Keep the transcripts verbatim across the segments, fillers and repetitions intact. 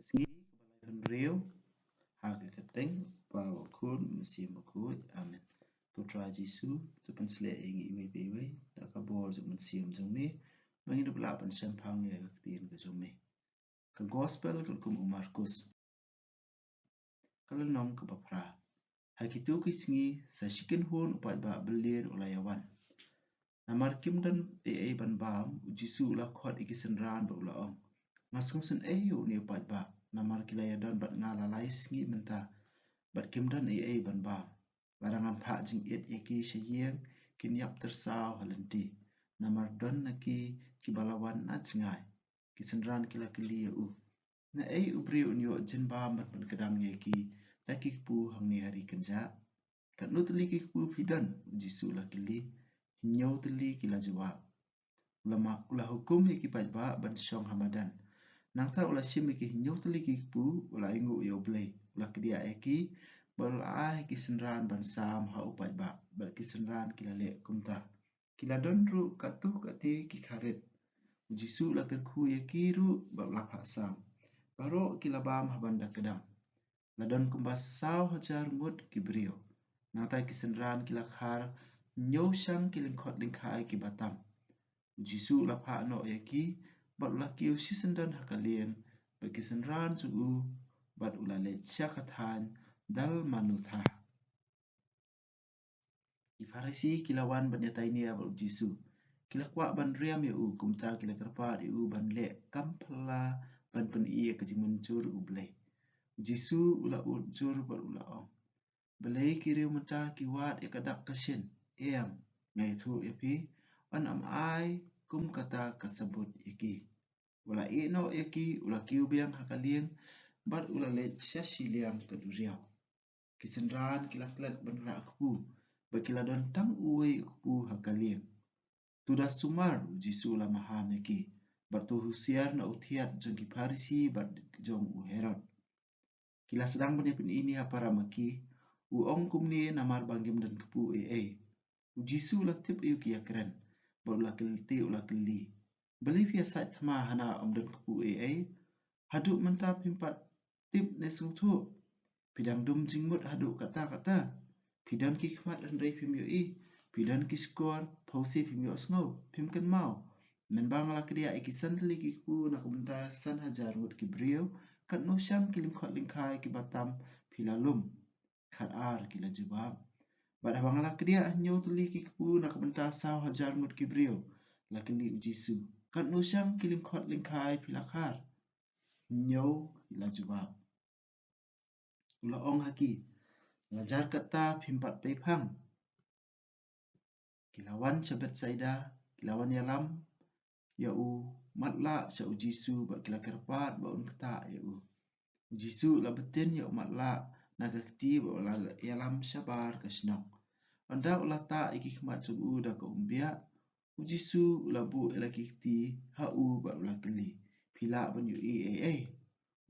Sngi kaba laiphew hynriew, ha ka kyrteng u Kpa, u Khun, u Mynsiem Bakhuid. Amen. Ko Trai Jisu, to pynshlur ïa ngi iwei pa iwei da ka bor jong u Mynsiem jong me, ba ngin ïoh ban shemphang ïa ka ktien ka jong me. Ka Gospel katkum u Markus. Ka lynnong kaba phra. Ha kito ki sngi, sa shi kynhun u paidbah byllien u la ïawan. Namar kim don ei ei ban bam, u Jisu u la khot ïa ki synran bad u la ong, nga sngewsynei ïa une u paidbah, namar ki la ïadon bad nga la lai sngi mynta, bad kim don ei ei ban bam. Lada ngan phah jingit ïa ki sha ïing, kin ïap tyrsaw ha lynti, namar don na ki kiba la wan na jngai. Ki synran ki la kylli ïa u, naei u briew un ïoh jingbam ban pynkdang ïa ki da ki kpu hangne ha ri kynjah? Katno tylli ki kpu phi don? U Jisu u la kylli. Hynñiew tylli, ki la jubab. U la ma-, u la hukum ïa ki paidbah ban shong ha madan. Nangta u la shim ïa ki hynñiew tylli ki kpu, u la ainguh ïa U Blei, u la kdiah ïa ki, bad u la ai ha ki synran ban sam ha u paidbah, bad ki synran ki la leh kumta. Ki la don ruh katto katne ki kharit. U Jisu u la kyrkhu ïa ki ruh bad u la phah sam. Baroh ki la bam ha ban da kdang. La don kumba saw hajar ngut ki briew. Nangta ki synran ki la khar hynñiew shang ki lyngkhot lyngkhai kiba tam. U Jisu u la phah noh ïa ki, bad u la kiew shisyndon ha ka lieng, bad ki synran jong u, bad u la leit sha ka thaiñ Dalmanutha. Ki Pharisi ki la wan ban ïatai nia bad u Jisu. Ki la kwah ban riam ïa u, kumta ki la kyrpad ïa u ban leh kam phylla ban pyni ïa ka jingmynjur U Blei. U Jisu u la ud jur bad u la ong, balei ki riew mynta ki wad ïa ka dak ka shin? Em, nga ïathuh ïa phi, yn ym ai kum kata ka sabut ïa ki. U la ïeh noh ïa ki, u la kiew biang ha ka lieng, bad u la leit sha shiliang ka duriaw. Ki synran ki la klet ban rah kpu, bad ki la don tang uwei u kpu ha ka lieng. To da sumar, u Jisu u la maham ïa ki, bad to husiar na u thiat jong ki Pharisi bad jong u Herod. Ki la sdang ban ïapyni nia para ma ki, u ong kumne namar ba ngim don kpu ei ei. U Jisu u la tip aïu ki ïakren, bad u la kylli, te u la kylli, balei phi ïasaid thma hana ym don kpu ei ei? Haduh mynta phim pat tip ne sngewthuh? Phi dang dum jingmut haduh katta katta? Phi don ki khmat hynrei phim ïohi, phi don ki shkor, phewse phim ïohsngew, phim kynmaw? Mynba nga la kdiah ïa ki san tylli ki kpu na ka bynta san hajar ngut ki briew, katno shang ki lyngkhot lyngkhai kiba tam phi la lum? Khat ar, ki la jubab. Bad haba nga la kdiah hynñiew tylli ki kpu na ka bynta saw hajar ngut ki briew, la kylli u Jisu, katno shang ki lyngkhot lyngkhai phi la khar? Hynñiew, ki la jubab. U la ong ha ki, la jar katta, phim pat pei phang. Ki la wan sha Bethsaida, ki la wan ïalam ïa u matlah sha u Jisu bad ki la kyrpad ba un ktah ïa u. U Jisu u la btin ïa u matlah na ka kti bad u la ïalam shabar ka shnong. Ynda u la tah ïa ki khmat jong u da ka umbiah, u Jisu u la buh ïa la ki kti ha u bad u la kylli, phi lah ban ïohi ei ei?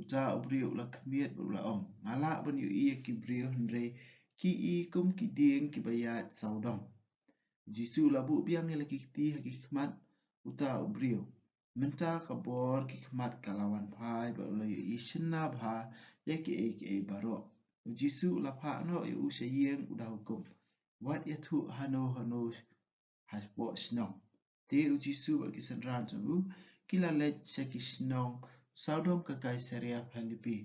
Uta u briew u la khmied bad u la ong, nga lah ban ïohi ïa ki briew hynrei ki i kum ki dieng kiba ïaid sawdong. U Jisu u la buh biang ïa la ki kti ha ki khmat uta u briew. Mynta ka bor ki khmat ka la wan phai bad u la ïohi shynna bha ïa kiei kiei baroh. U Jisu u la phah noh ïa u sha ïing, u da hukum, wat ïathuh hano hano hapoh shnong. Te u Jisu bad ki synran jong u ki la leit sha ki shnong sawdong ka Kaisaria Philipi.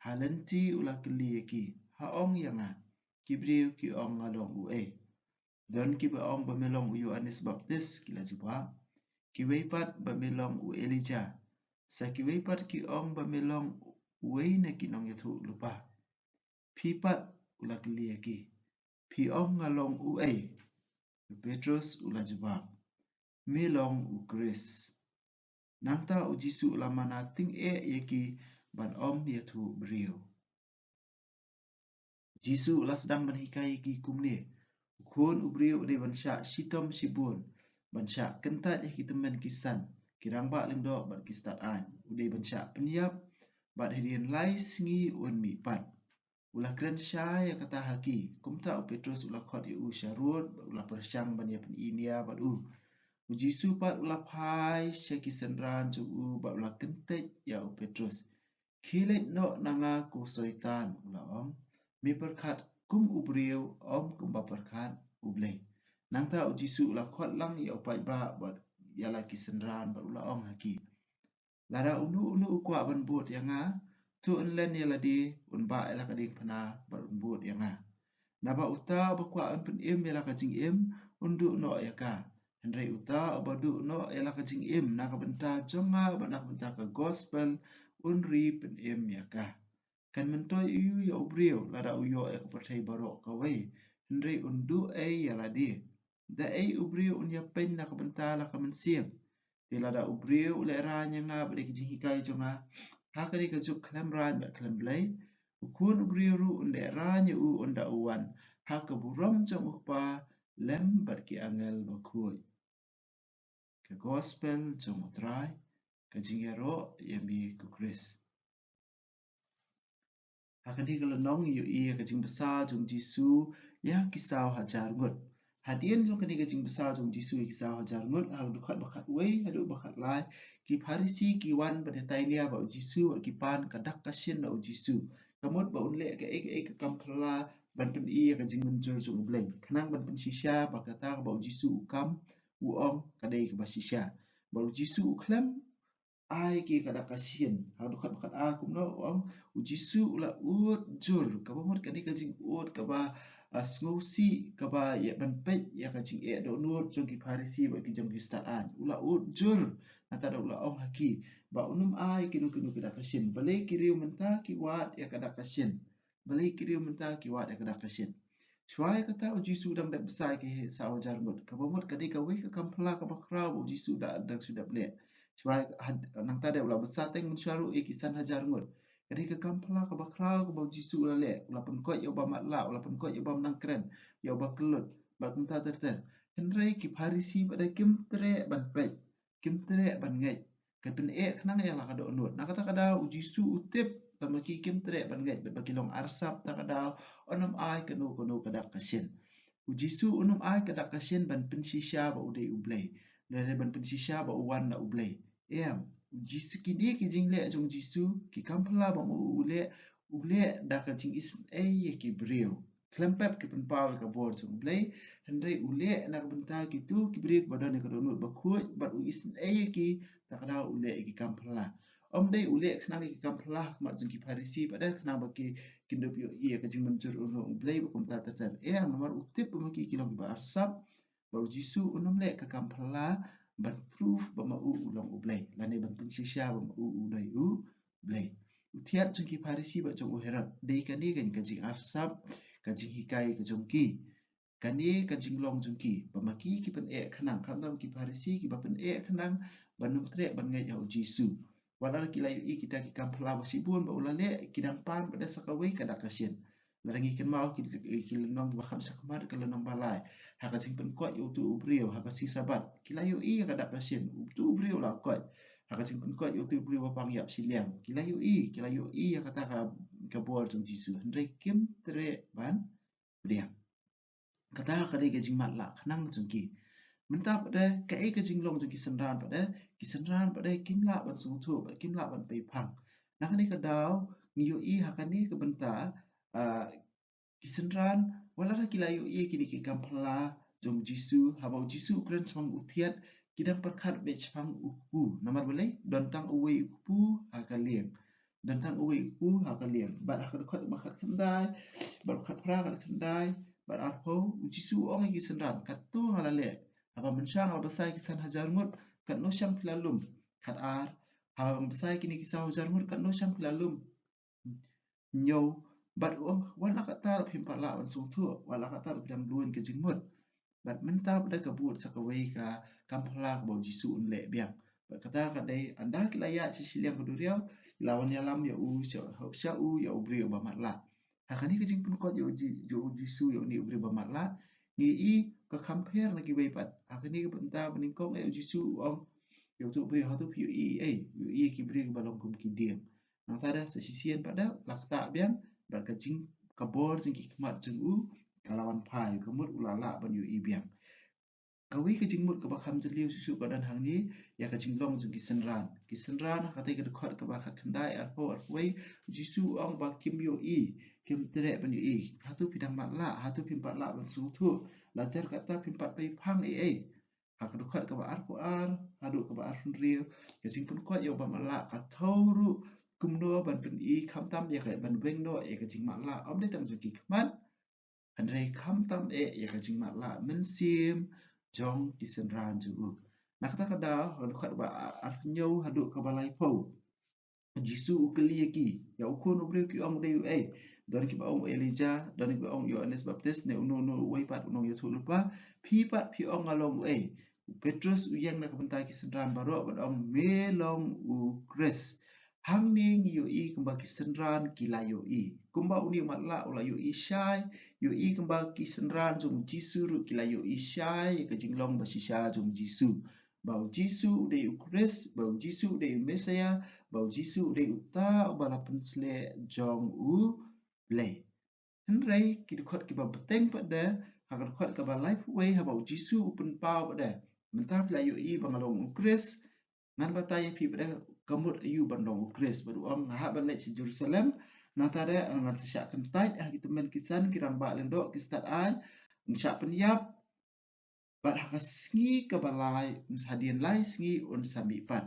Ha lynti u la kylli ïa ki, ha ong ïa nga, ki briew ki ong nga long uei? Don kiba ong ba me long u Ïoannis Baptist, ki la jubab. Kiwei pat ba me long u Elijah. Sa kiwei pat ki ong ba me long uwei na ki nongïathuhlypa. Phi pat, u la kylli ïa ki, phi ong nga long uei? U Petros u la jubab, me long u Khrist. Nangta u Jisu u la mana tyngeh ïa ki ban ym ïathuh briew. U Jisu u la sdang ban hikai ïa ki kumne, u Khun u briew u dei ban shah shitom shibun, ban shah kyntait ïa ki tymmen ki san, ki rangbah lyngdoh bad ki stad aiñ. U dei ban shah pynïap, bad hadien lai sngi un mihpat. U la kren shai ïa kata ha ki. Kumta u Petros u la khot ïa u sha rud bad u la pyrshang ban ïapyni nia bad u. U Jisu pat u la phai sha ki synran jong u bad u la kyntait ïa u Petros. "Khie leit noh na nga ko Soitan," u la ong. "Me pyrkhat kum u briew, ym kumba pyrkhat U Blei." Nangta u Jisu u la khot lang ïa u paidbah bad ïa la ki synran bad u la ong ha ki, "Lada uno uno u kwah ban bud ïa nga, to un len ïa lade, un bah ïa la ka diengphna bad un bud ïa nga. Naba uta uba kwah un pynim ïa la ka jingim, un duh noh ïa ka. Hynrei uta uba duh noh ïa la ka jingim na ka bynta jong nga bad na ka bynta ka gospel, un ri pynim ïa ka. Kan myntoi aïu ïa u briew lada u ïoh ïa ka pyrthei baroh kawei, hynrei un duh ei ïa lade? Da ei u briew un ïapeiñ na ka bynta la ka mynsiem? Te lada u briew u lehraiñ ïa nga bad ïa ki jinghikai jong nga ha kane ka juk khlem raiñ bad khlem blei, u Khun u briew ruh un lehraiñ ïa u ynda u wan ha ka burom jong u Kpa lem bad ki angel bakhuid." Ka gospel jong u Trai. Ka jingïaroh ïa me ko Khrist. Ha kane ka lynnong ngi ïohi ïa ka jingbsa jong u Jisu ïa ki saw hajar ngut. Hadien jong kane ka jingbsa jong u Jisu ïa ki saw hajar ngut, ha ka dkhot ba khatwei haduh ba khatlai, ki Pharisi ki wan ban ïatainia bad u Jisu bad ki pan ka dak ka shin na u Jisu, ka mut ba un leh kaei kaei ka kam phylla ban pyni ïa ka jingmynjur jong U Blei, khnang ban pynshisha ba kata kaba u Jisu u kam, u ong, ka dei kaba shisha. Bad u Jisu u khlem ai ki ka dak ka shin. Ha ka dkhot ba khatar kumno u ong, u Jisu u la ud jur, kaba mut kane ka jingud kaba, ah, sngewsih, kaba ïa ban peit ïa ka jingeh dohnud jong ki Pharisi bad ki jong ki stad aiñ. U la ud jur, nangta da u la ong ha ki ba un ym ai kino kino ka dak ka shin. Balei ki riew mynta ki wad ïa ka dak ka shin? Balei ki riew mynta ki wad ïa ka dak ka shin? Shuwa ïa kata u Jisu u dang dep bsa ïa ki saw hajar ngut. Kaba mut ka dei kawei ka kam phylla kaba khraw ba u Jisu u dang shu dep leh. Shuwa ïa ka, nangta de u la bsa teng mynshuwa ruh ïa ki san hajar ngut. Ka dei ka kam phylla kaba khraw kaba u Jisu u la leh. U la pynkoit ïa uba matlah, u la pynkoit ïa uba nang kren, ïa uba kyllut, bad kumta ter ter. Hynrei ki Pharisi pat de kim treh ban peit, kim treh ban ngeit. Ka pyneh khnang ïa la ka dohnud. Na kata ka daw u Jisu u tip ba ma ki kim treh ban ngeit bad ba ki long arsap, ta ka daw un ym ai kano kano ka dak ka shin. U Jisu un ym ai ka dak ka shin ban pynshisha ba u dei U Blei, lane ban pynshisha ba u wan na U Blei. Em, u Jisu, kine ki jingleh jong u Jisu, ki kam phylla ba ma u u leh, u leh da ka jingisynei ïa ki briew. Khlem pep ki pynpaw ïa ka bor jong U Blei, hynrei u leh na ka bynta kito ki briew kiba don ïa ka dohnud bakhuid, bad u isynei ïa ki, ta ka daw u leh ïa ki kam phylla. Ym dei u leh khnang ïa ki kam phylla ha khmat jong ki Pharisi, bad khnang ba ki, kin dup ïohi ïa ka jingmynjur u long U Blei bad kumta ter ter. Em, namar u tip ba ma ki ki long kiba arsap, bad u Jisu un ym leh ka kam phylla ban proof ba ma u u long U Blei, lane ban pynshisha ba ma u u dei U Blei. U thiat jong ki Pharisi bad jong u Herod, dei kane ka jingarsap, ka jinghikai ka jong ki. Kane ka jinglong jong ki, ba ma ki ki pyneh khnang, khamtam ki Pharisi kiba pyneh khnang ban ym treh ban ngeit ha u Jisu. Wat la ki la ïohi kita ki kam phylla ba shibun ba u la leh, ki dang pan pat de sa kawei ka dak ka shin. Lada ngi kynmaw ki, ki lynnong kiba kham shakhmat, ka lynnong ba lai. Ha ka jingpynkoit ïa uto u briew ha ka sngi Sabbath, ki la ïohi ïa ka dak ka shin, uto u briew u la koit. Ha ka jingpynkoit ïa uto u briew ba pang ïap shiliang, ki la ïohi, ki la ïohi ïa kata ka, ka bor jong u Jisu. Hynrei kim treh ban pdiang. Kata ka dei ka jingmatlah khnang jong ki. Mynta pat de, kaei ka jinglong jong ki synran pat de, ki synran pat de kim lah ban sngewthuh, kim lah ban peiphang. Na kane ka daw, ngi ïohi ha kane ka bynta, ah, ki synran, wat la ki la ïohi ïa kine ki kam phylla jong u Jisu, haba u Jisu u kren shaphang u thiat, ki dang pyrkhat beit shaphang u kpu. Namar balei? Don tang uwei u kpu ha ka lieng. Don tang uwei u kpu ha ka lieng. Bad ha ka dkhot ba khatkhyndai, bad khatphra, khatkhyndai, bad arphew, u Jisu u ong ïa ki synran, katto nga la leh. Haba mynshuwa nga la bsa ïa ki san hajar ngut, katno shang phi la lum? Khatar, haba nga bsa ïa kine ki saw hajar ngut, katno shang phi la lum? Hynñiew, bad u ong, wat la katta phim pat lah ban sngewthuh, wat la katta phi dang duh ka jingmut. Bad mynta pat de ka bud sa kawei ka kam phylla kaba u Jisu un leh biang. Bad kata ka dei, ynda ki la ïaid sha shiliang ka duriaw, ki la wan ïalam ïa u, sha, sha u, ïa u briew ba matlah. Ha kane ka jingpynkoit ïa u Ji-, ïa u Jisu ïa une u briew ba matlah, ngi ïohi ka kham pher na kiwei pat. Ha kane ka bynta ba nyngkong, eh, u Jisu u ong ïa uto u briew, hato phi ïohi ei? Ïohi ïa ki briew kiba long kum ki dieng. Nangta de sa shisien pat de la ktah biang, bad ka jing, ka bor jong ki khmat jong u ka la wan phai, ka mut u la lah ban ïohi biang. Kawei ka jingmut kaba kham jylliew shuh shuh ka don hangne ïa ka jinglong jong ki synran. Ki synran ha katei ka dkhot kaba khatkhyndai, arphew, arphew wei, u Jisu u ong ba kim ïohi, kim treh ban ïohi. Hato phi dang matlah, hato phim pat lah ban sngewthuh? La jar kata phim pat pei phang ei ei. Ha ka dkhot kaba arphew ar haduh kaba arphew hynriew, ka jingpynkhiah ïa u ba matlah ka thew ruh kumno ban pyni, khamtam ïa ka ban weng noh ïa ka jingmatlah, ym dei tang jong ki khmat, hynrei khamtam eh ïa ka jingmatlah mynsiem jong ki synran jong u. Na kata ka daw, ha ka dkhot ba arphew hynñiew haduh kaba laiphew, u Jisu u kylli ïa ki, ïa u Khun u briew ki ong u dei uei? Don kiba ong u Elijah, don kiba ong u Ïoannis Baptist, ne uno uno uwei pat u nongïathuhlypa. Phi pat phi ong nga long uei? U Petrus u ïeng na ka bynta ki synran baroh bad ong, me long u Khrist. Hangne ngi ïohi kumba ki synran ki la ïohi. Kumba une u matlah u la ïohi shai, ïohi kumba ki synran jong u Jisu ruh ki la ïohi shai ïa ka jinglong ba shisha jong u Jisu, ba u Jisu u dei u Khrist, ba u Jisu u dei u Messiah, ba u Jisu u dei uta uba la pynsleh jong u Blei. Hynrei ki dkhot kiba bteng pat de, ha ka dkhot kaba laiphew wei, haba u Jisu u pynpaw pat de, mynta phi la ïohi ba nga long u Khrist, ngan batai ïa phi pat de ka mut aïu ban long u Khrist. Bad u ong, nga hap ban leit sha Jerusalem, nangta de ngan sa shah kyntait ha ki tymmen ki san, ki rangbah lyngdoh, ki stad aiñ, un shah pynïap, bad ha ka sngi kaba lai, hadien lai sngi un sa mih pat.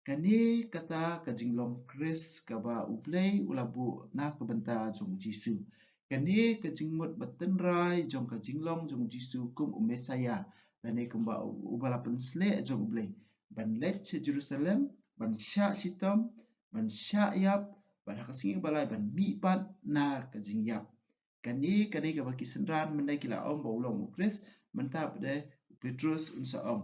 Kane kata ka jinglong Khrist kaba u Blei u la buh na ka bynta jong u Jisu. Kane ka jingmut ba tynrai jong ka jinglong jong u Jisu kum u Messiah, lane kumba u, uba la pynsleh jong u Blei, ban leit sha Jerusalem, ban shah shitom, ban shah ïap, bad ha ka sngi kaba lai ban mih pat na ka jingïap. Kane ka dei kaba ki synran mynne ki la ong ba u long u Khrist, mynta pat de u Petrus un sa ong.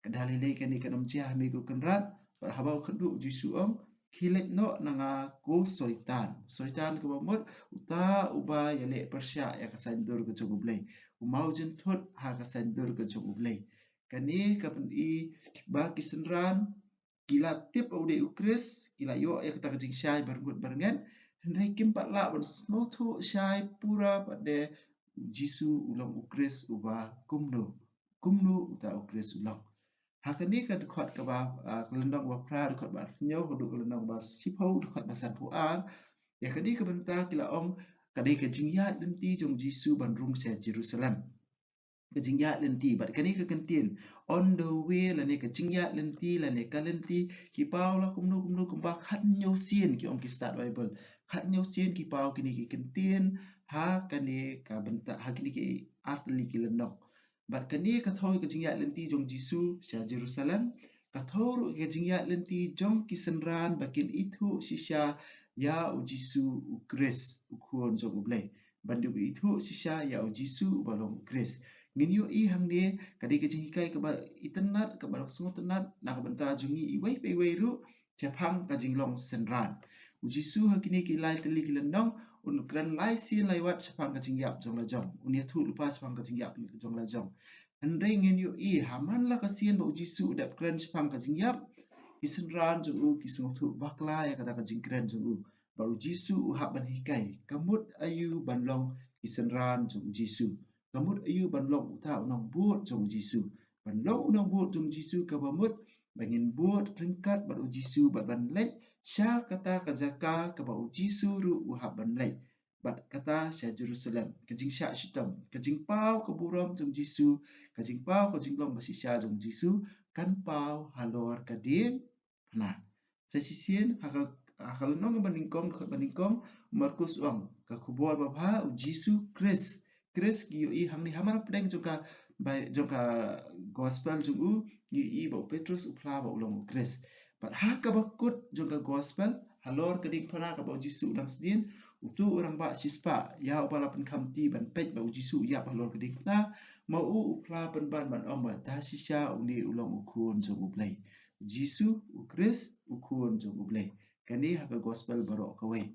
Ka da lei lei kane kan ym jia ha me ko Kynrad, bad haba u khatduh u Jisu u ong, khie leit noh na nga ko Soitan. Soitan kaba mut uta uba ïaleh pyrshah ïa ka saiñdur ka jong u Blei, u maw jynthut ha ka saiñdur ka jong u Blei. Kane ka pyni ba ki synran ki la tip ba u dei u Khrist, ki la ïoh ïa kata ka jingshai barngut barngen, hynrei kim pat lah ban sngewthuh shai pura pat de u Jisu u long u Khrist uba kumno, kumno uta u Khrist u long. Ha kane ka dkhot kaba, ah, ka lynnong ba phra, dkhot ba arphew hynñiew, haduh ka lynnong ba shiphew, dkhot ba sanphew ar, ïa kane ka bynta ki la ong ka dei ka jingïaid lynti jong u Jisu ban rung sha Jerusalem. Ka jingïaid lynti, bad kane ka kyntien on the way lane ka jingïaid lynti lane ka lynti, ki paw la kumno kumno kumba khathynñiew sien ki ong ki stad Baibl. Khathynñiew sien ki paw kine ki kyntien ha kane ka bynta, ha kine ki artylli ki lynnong. Bad kane ka thew ïa ka jingïaid lynti jong u Jisu sha Jerusalem, ka thew ruh ïa ka jingïaid lynti jong ki synran ba kin ithuh shisha ïa u Jisu u Khrist, u Khun jong u Blei. Ban da ithuh shisha ïa u Jisu uba long u Khrist. Ngin ïohi hangne ka dei ka jinghikai kaba itynnad, kaba sngewtynnad na ka bynta jong ngi iwei pa iwei ruh shaphang ka jinglong synran. U Jisu ha kine ki lai tylli ki lynnong un kren lai sien lai wat shaphang ka jingïap jong la jong, un ïathuhlypa shaphang ka jingïap jong la jong. Hynrei ngin ïohi ha man la ka sien ba u Jisu u dep kren shaphang ka jingïap, ki synran jong u ki sngewthuh bakla ïa kata ka jingkren jong u. Bad u Jisu u hap ban hikai ka mut aïu ban long ki synran jong u Jisu, ka mut aïu ban long uta u nongbud jong u Jisu. Ban long u nongbud jong u Jisu kaba mut ba ngin bud ryngkat bad u Jisu bad ban leit sha kata ka jaka kaba u Jisu ruh u hap ban leit, bad kata sha Jerusalem. Ka jingshah shitom, ka jingpaw ka burom jong u Jisu, ka jingpaw ka jinglong ba shisha jong u Jisu kan paw halor ka diengphna. Sa shisien ha ka, ha ka lynnong ba nyngkong, dkhot ba nyngkong, u Markus u ong ka khubor babha u Jisu Khrist. Khrist ngi ïohi hangne ha man pdeng jong ka, ba, jong ka gospel jong u, ngi ïohi ba u Petrus u phla ba u long u Khrist. Bad ha kaba kut jong ka gospel, halor ka diengphna kaba u Jisu u dang sdien, utu u rangbah shispah ïa uba la pynkhamti ban peit ba u Jisu u ïap halor ka diengphna, ma u u phla pynban ban ong ba da shisha une u long u Khun jong u Blei. U Jisu u Khrist u Khun jong u Blei. Kane ha ka gospel baroh kawei.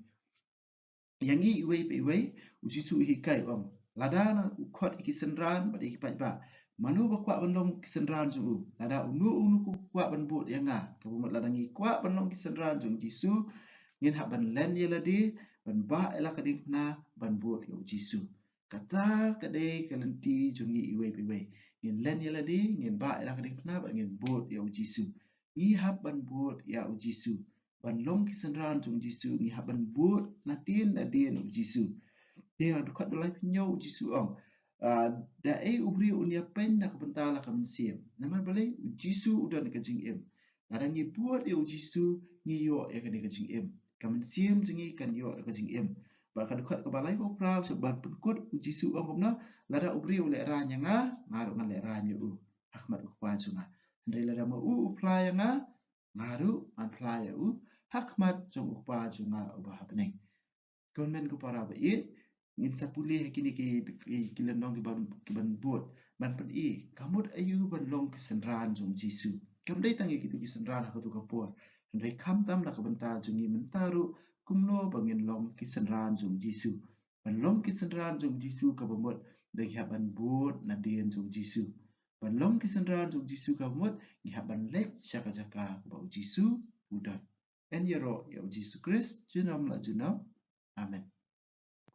Ïa ngi iwei pa iwei, u Jisu u hikai u ong, lada nga u khot ïa ki synran bad ïa ki paidbah, mano ba kwah ban long ki synran jong u? Lada uno uno u kwah ban bud ïa nga, kaba mut lada ngi kwah ban long ki synran jong u Jisu, ngin hap ban len ïa lade, ban bah ïa la ka diengphna, ban bud ïa u Jisu. Kata ka dei ka lynti jong ngi iwei pa iwei. Ngin len ïa lade, ngin bah ïa la ka diengphna bad ngin bud ïa u Jisu. Ngi hap ban bud ïa u Jisu. Ban long ki synran jong u Jisu, ngi hap ban bud nadien nadien ïa u Jisu. Te ha ka dkhot ba laiphew hynñiew u Jisu u ong, ah, da ei u briew un ïapeiñ na ka bynta la ka mynsiem? Namar balei? U Jisu u don ka jingim. Lada ngi bud ïa u Jisu, ngi ïoh ïa kane ka jingim. Ka mynsiem jong ngi kan ïoh ïa ka jingim. Bad ka dkhot kaba laiphew phra, sha ban pynkut, u Jisu u ong kumno, lada u briew u lehraiñ ïa nga, nga ruh ngan lehraiñ ïa u ha khmat u Kpa jong nga. Hynrei lada ma u u phla ïa nga, nga ruh ngan phla ïa u ha khmat jong u Kpa jong nga uba ha bneng. Ko hynmen ko para ba ïeit, ngin sa pule ha kine ki, ki, ki lynnong ki ban, ki ban bud, ban pyni ka mut aïu ban long ki synran jong u Jisu. Kam dei tang ïa kito ki synran ha kato ka por, hynrei khamtam na ka bynta jong ngi mynta ruh, kumno ba ngin long ki synran jong u Jisu. Ban long ki synran jong u Jisu kaba mut, ba ngi hap ban bud nadien jong u Jisu. Ban long ki synran jong u Jisu kaba mut, ngi hap ban leit sha ka jaka kaba u Jisu u don. Yn ïaroh ïa u Jisu Khrist junom la junom. Amen.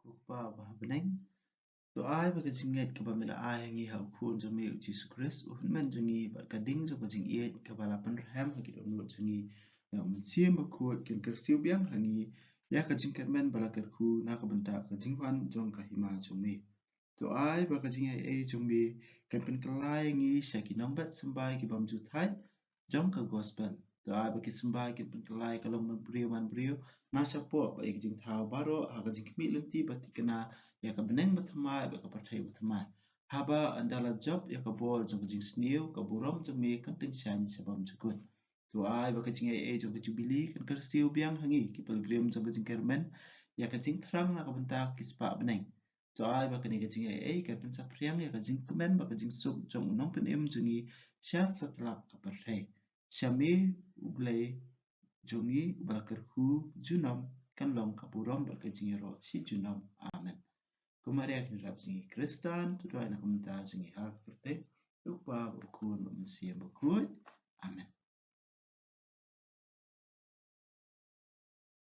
Ko Kpa uba ha bneng, to ai ba ka jingngeit kaba me la ai ha ngi ha u Khun jong me u Jisu Khrist, u Hynmen jong ngi, bad ka ding jong ka jingïeit kaba la pynrhem ha ki dohnud jong ngi na u Mynsiem Bakhuid, kin kyrsiew biang ha ngi ïa ka jingkyrmen ba la kyrkhu na ka bynta ka jingwan jong ka hima jong me. To ai ba ka jingaiei jong me kan pynkylla ïa ngi sha ki nongbet symbai ki bym ju thait jong ka gospel. To ai ba ki symbai kin pynkylla ïa ka long man briew man briew na shapoh bad ïa ki jingthaw baroh ha ka jingkhmih lynti ba thikna ïa ka bneng bathymmai bad ka pyrthei bathymmai. Haba ynda la jop ïa ka bor jong ka jingsniew, ka burom jong me kan tyngshaiñ sha bymjukut. To ai ba ka jingaiei jong ka Jubili kan kyrsiew biang ha ngi ki pilgrim jong ka jingkyrmen ïa ka jingthrang na ka bynta ki spah bneng. To ai ba kane ka jingaiei kan pynsaphriang ïa ka jingkmen bad ka jingsuk jong u Nongpynim jong ngi sha satlak ka pyrthei. Sha me u Blei jong ngi uba la kyrkhu junom, kan long ka burom bad ka jingïaroh shi junom. Amen. Ko Maria Kynrad jong ngi Khristan, to duwai na ka bynta jong ngi ha ka kyrteng u Kpa, u Khun, u Mynsiem Bakhuid.